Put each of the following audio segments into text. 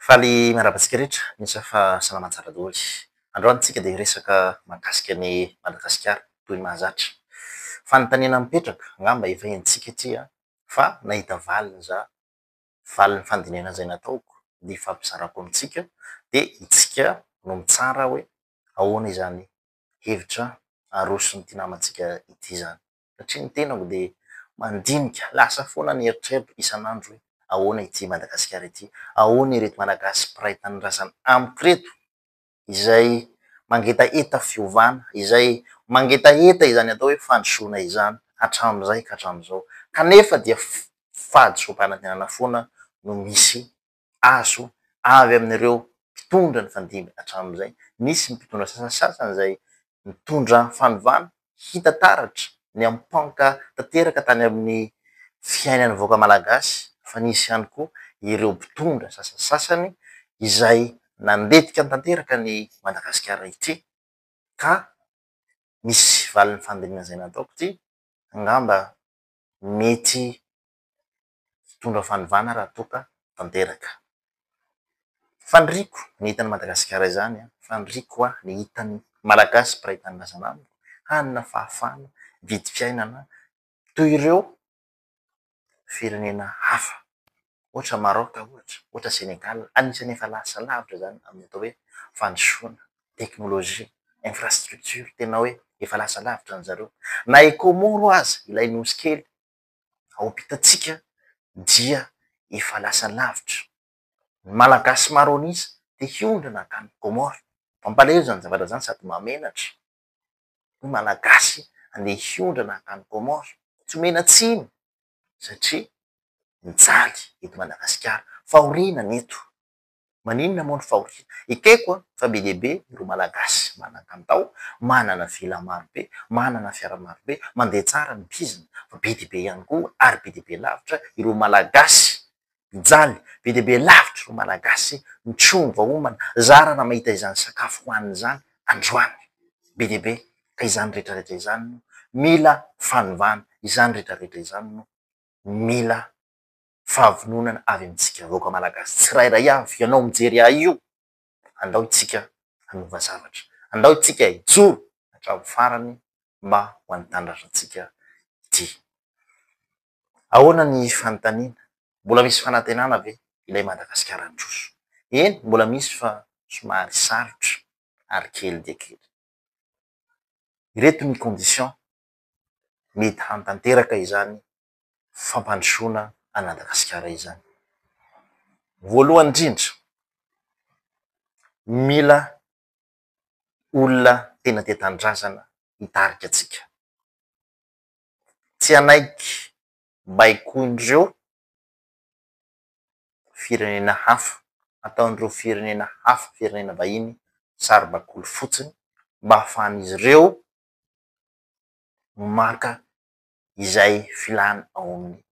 Faly miarahaba antsika rehetra, mino fa salama tsara daholo. Androany tsika dia hiresaka mahakasika an'i Madagasikara toy ny mahazatra. Fanontaniana mipetraka, angamba efa henontsika ity an, fa nahita valiny za, valin'ny fandinihana izay nataoko dia ifampizarako amintsika dia itsika no mitsara hoe ahoana izany hevitra aroson'ity namantsika ity izany. Satria ny tenako dia mandinika, lasa foana ny eritreritro isan'andro hoe ahoana ity Madagasikara ity, ahoana ireto Malagasy mpiray tanindrazana amiko ireto izay mangetaheta fiovana, izay mangetaheta izany atao hoe fandrosoana izany hatramin'izay ka hatramin'izao, kanefa dia fahadisoam-panantenana foana no misy azo avy amin'ireo mpitondra nifandimby hatramin'izay. Nisy ny mpitondra sasasasany izay nitondra fanovana hita taratra niampanka tanteraka tany amin'ny fiainan'ny vahoaka malagasy fa nisy ihany koa ireo mpitondra sasasasany izay nandetika tanteraka ny Madagasikara ity ka misy valin'ny fandinihana izay nataoko ity angamba mety hitondra fanovana raha toa ka tanteraka. Faniriako ny hitan'i Madagasikara izany, faniriako ny hitan'ny Malagasy mpiray tanindrazana amiko, hanana fahafahana, vidim-piainana toy ireo firenena hafa, ohatra Maroc ohatra, ohatra Sénégal, anisan'ny efa lasa lavitra izany amin'ny atao hoe fandrosoana, teknolojia, infrastructure, tena hoe efa lasa lavitra ry zareo. Na i Comores aza, ilay nosy kely ao ampitantsika dia efa lasa lavitra. Ny Malagasy maro an'isa te hiondrana hankany Comores. Mampalahelo izany zavatra izany sady mahamenatra. Ny Malagasy andeha hiondrana hankany Comores. Tsy omena tsiny satria mijaly eto Madagasikara. Fahoriana ny eto. Maninona moa ny fahoriana? Ekeko fa be dia be ireo Malagasy manan-kantao, manana villa marobe, manana fiara marobe, mandeha tsara ny bizina, fa be dia be ihany koa ary be dia be lavitra ireo Malagasy mijaly, be dia be lavitra ireo Malagasy mitrongy vao homana, zara raha mahita izany sakafo hohanina izany androany, be dia be ka izany rehetra rehetra izany no mila fanovana, izany rehetra rehetra izany no mila fahavononana avy amintsika vahoaka malagasy tsirairay avy, ianao mijery ahy io, andao isika hanova zavatra, andao isika hijoro hatramin'ny farany mba ho an'ny tanindrazantsika ity. Ahoana ny fanontaniana? Mbola misy fanantenana ve ilay Madagasikara handroso? Eny, mbola misy fa somary sarotra ary kely dia kely. Ireto ny conditions mety hanatanteraka izany fampandrosoana an'i Madagasikara izany. Voalohany indrindra, mila olona tena tia tanindrazana hitarika antsika. Tsy hanaiky baikoin'ireo firenena hafa, ataon'ireo firenena hafa, firenena vahiny saribakoly fotsiny mba hahafahan'izy ireo maka izay filany ao amin'ny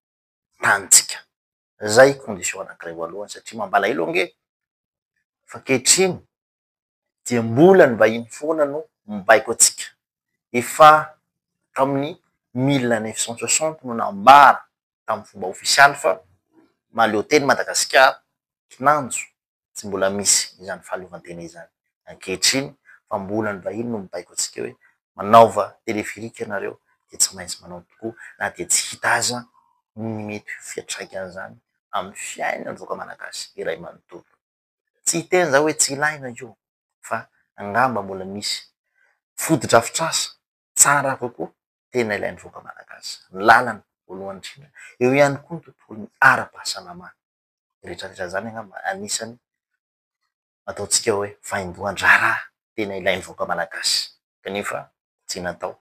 tanintsika. Zay condition anankiray voalohany satria mampalahelo ange fa ankehitriny dia mbola ny vahiny foana no mibaiko antsika. Efa tamin'ny mille neuf cent soixante no nambara tamin'ny fomba ofisialy fa mahaleo tena i Madagasikara, kinanjo tsy mbola misy izany fahaleovantena izany ankehitriny fa mbola ny vahiny no mibaiko antsika hoe manaova téléphérique ianareo dia tsy maintsy manao tokoa na dia tsy hita aza ny mety ho fiantraikan'izany amin'ny fiainan'ny vahoaka malagasy iray manontolo. Tsy hiteny za hoe tsy ilaina io fa angamba mbola misy fotodrafitrasa tsara kokoa tena ilain'ny vahoaka malagasy. Ny lalana voalohany indrindra, eo ihany koa ny tontolon'ny ara-pahasalamana. Rehetra rehetra izany angamba anisany ataontsika hoe vaindohan-draharaha tena ilain'ny vahoaka malagasy kanefa tsy natao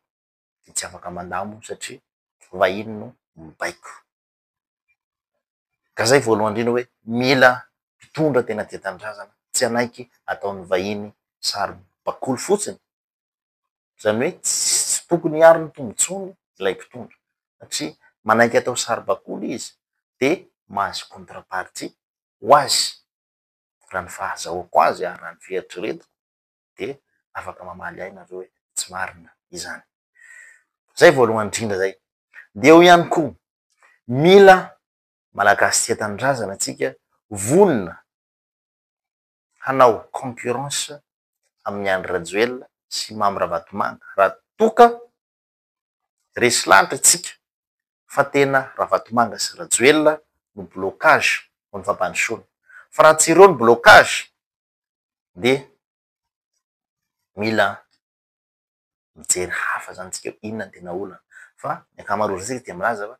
dia tsy afaka mandà moa satria vahiny no mibaiko. Ka izay voalohany indrindra hoe mila mpitondra tena tia tanindrazana, tsy hanaiky ataon'ny vahiny saribakoly fotsiny. Izany hoe tsy tokony hiaro ny tombotsoany ilay mpitondra satria manaiky atao saribakoly izy dia mahazo contrepartie ho azy. Raha ny fahazahoako azy ary raha ny fieritreretako dia afaka mamaly ahy nareo hoe tsy marina izany. Izay voalohany indrindra izay. Dia eo ihany koa, mila Malagasy tia tanindrazana isika, vonona. hanao concurrence amin'i Andry Rajoelina sy Mamy Ravatomanga raha toa ka resy lahatra isika fa tena Ravatomanga sy Rajoelina no blocage ho an'ny fampandrosoana. Fa raha tsy ireo ny blocage dia mila mijery hafa zany tsika hoe inona ny tena olana fa ny ankamaroantsika dia milaza fa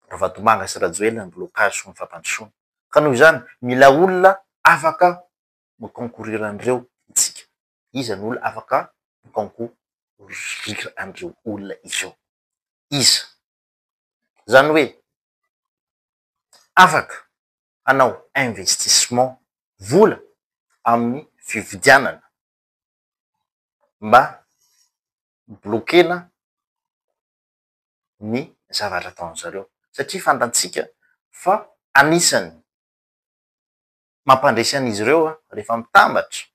Ravatomanga sy Rajoelina ny blocage ho ny fampandrosoana. Ka noho izany mila olona afaka mi-concourir an'ireo isika. Iza no olona afaka mi-concourir an'ireo olona ireo? Iza? Izany hoe afaka hanao investissement vola amin'ny fividianana mba hi-bloquer-na ny zavatra ataon-dry zareo satria fantantsika fa anisan'ny mampandresy an'izy ireo rehefa mitambatra,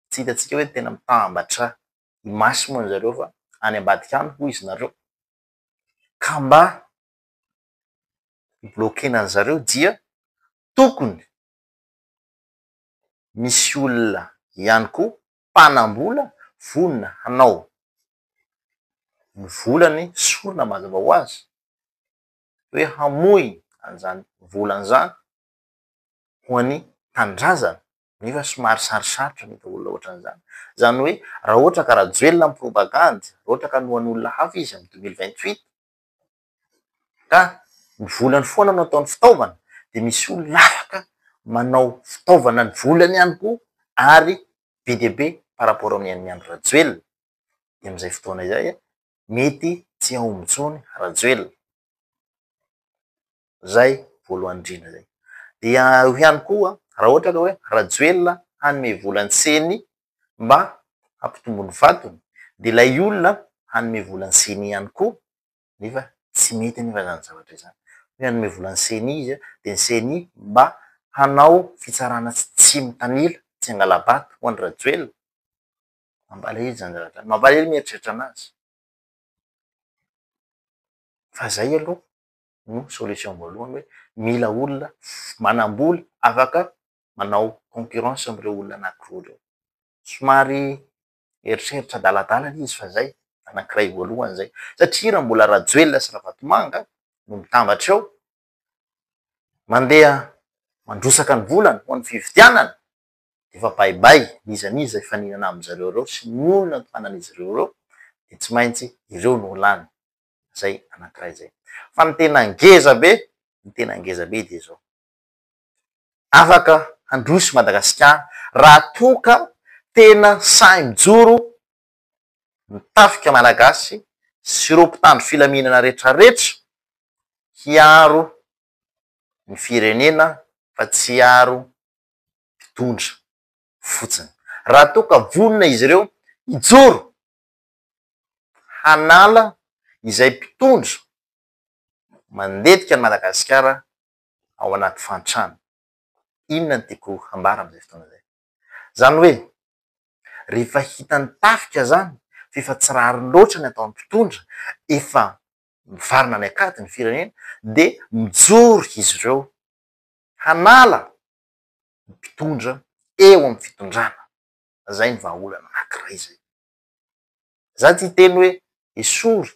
tsy hitantsika hoe tena mitambatra imaso moa zareo fa any ambadika any hoy izy nareo, ka mba hi-bloquer-na an'i zareo dia tokony misy olona ihany koa mpanam-bola vonona hanao ny volany sorona mazava ho azy hoe hamoy an'izany volany izany ho an'ny tanindrazana nefa somary sarosarotra ny hita olona ohatran'izany. Izany hoe raha ohatra ka Rajoelina mipropagandy, raha ohatra ka hanohan'olona hafa izy amin'ny 2028 ka ny volany foana no ataony fitaovana dia misy olona afaka manao fitaovana ny volany ihany koa ary be dia be par rapport amin'ny an'i Andry Rajoelina. Dia amin'izay fotoana izay mety tsy hahomby intsony Rajoelina. Zay voalohany indrindra zay. Dia eo ihany koa raha ohatra ka hoe Rajoelina hanome vola ny ceni mba hampitombo ny vatony dia ilay olona hanome vola ny ceni ihany koa nefa tsy mety anefa izany zavatra izany. Hoe hanome vola ny ceni izy dia ny ceni mba hanao fitsarana tsy mitanila, tsy hangala-bato ho an-dRajoelina. Mampalahelo izany zavatra izany, mampalahelo mieritreritra anazy. Fa zay aloha no solution voalohany hoe mila olona manam-bola afaka manao concurrence amin'ireo olona anankiroa ireo. Somary eritreritra adaladala ilay izy fa zay anankiray voalohany zay. Satria raha mbola Rajoelina sy Ravatomanga no mitambatra eo, mandeha mandrotsaka ny volany ho an'ny fifidianana, dia efa bye bye n'iza n'iza hifaninana amin-jareo ireo sy ny olona tohanan'izy ireo ireo dia tsy maintsy ireo no ho lany. Zay anankiray zay. Fa ny tena ngeza be, ny tena ngeza be dia izao, afaka handroso Madagasikara raha toa ka tena sahy mijoro ny tafika malagasy sy ireo mpitandro filaminana retraretra hiaro ny firenena fa tsy hiaro mpitondra fotsiny. Raha toa ka vonona izy ireo hijoro hanala izay mpitondra mandetika an'i Madagasikara ao anaty fahantrana. Inona no tiako hambara amin'izay fotoana izay? Izany hoe rehefa hitan'ny tafika izany fa efa tsy rariny loatra ny ataon'ny mpitondra, efa mivarina any an-kady ny firenena dia mijoro izy ireo hanala ny mpitondra eo amin'ny fitondrana. Zay ny vahaolana anankiray zay. Za tsy hiteny hoe esory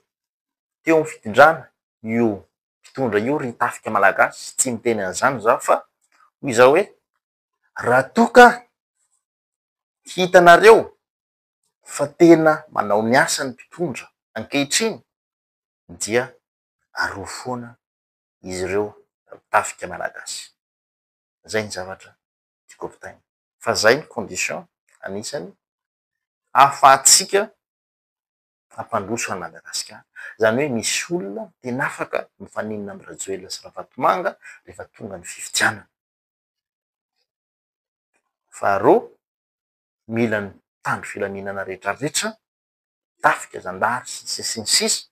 teo amin'ny fitondrana io mpitondra io ry tafika malagasy, tsy miteny an'izany za fa hoy za hoe raha toa ka hitanareo fa tena manao ny asany mpitondra ankehitriny dia arovy foana izy ireo ry tafika malagasy. Zay ny zavatra tiako ampitaina. Fa zay ny condition anisany ahafahantsika hampandroso an'i Madagasikara. Izany hoe misy olona tena afaka mifaninana amin'i Rajoelina sy Ravatomanga rehefa tonga ny fifidianana. Faharoa, mila ny mpitandro filaminana rehetrarehetra, tafika, zandary sy ny sisa sy ny sisa,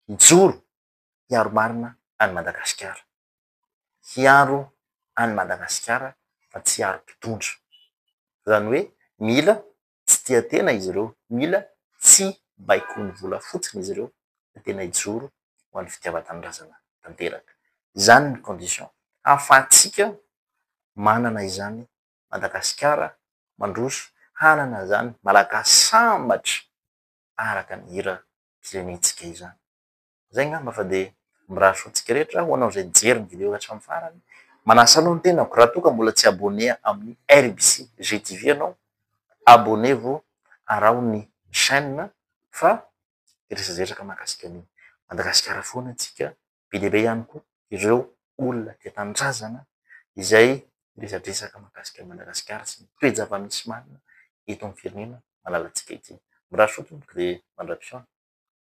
hijoro hiaro marina an'i Madagasikara. Hiaro an'i Madagasikara fa tsy hiaro mpitondra. Izany hoe mila tsy tia tena izy ireo, mila tsy baikoin'ny vola fotsiny izy ireo fa tena hijoro ho an'ny fitiavan-tanindrazana tanteraka. Izany ny condition ahafahantsika manana izany. Madagasikara mandroso, hanana izany Malagasy sambatra araka ny hiram-pirenentsika izany. Izay angamba fa dia mirary soa antsika rehetra ho anao izay nijery ny video hatramin'ny farany. Manasa anao ny tenako raha toa ka mbola tsy abonné amin'ny RBC GTV ianao, abonnez-vous, araho ny chaîne fa hiresadresaka mahakasika an'i Madagasikara foana isika. Be dia be ihany koa ireo olona tia tanindrazana izay miresadresaka mahakasika an'i Madagasikara sy ny toe-java-misy marina eto amin'ny firenena malalantsika ity. Mirary soa tompoko dia mandra-pihaona.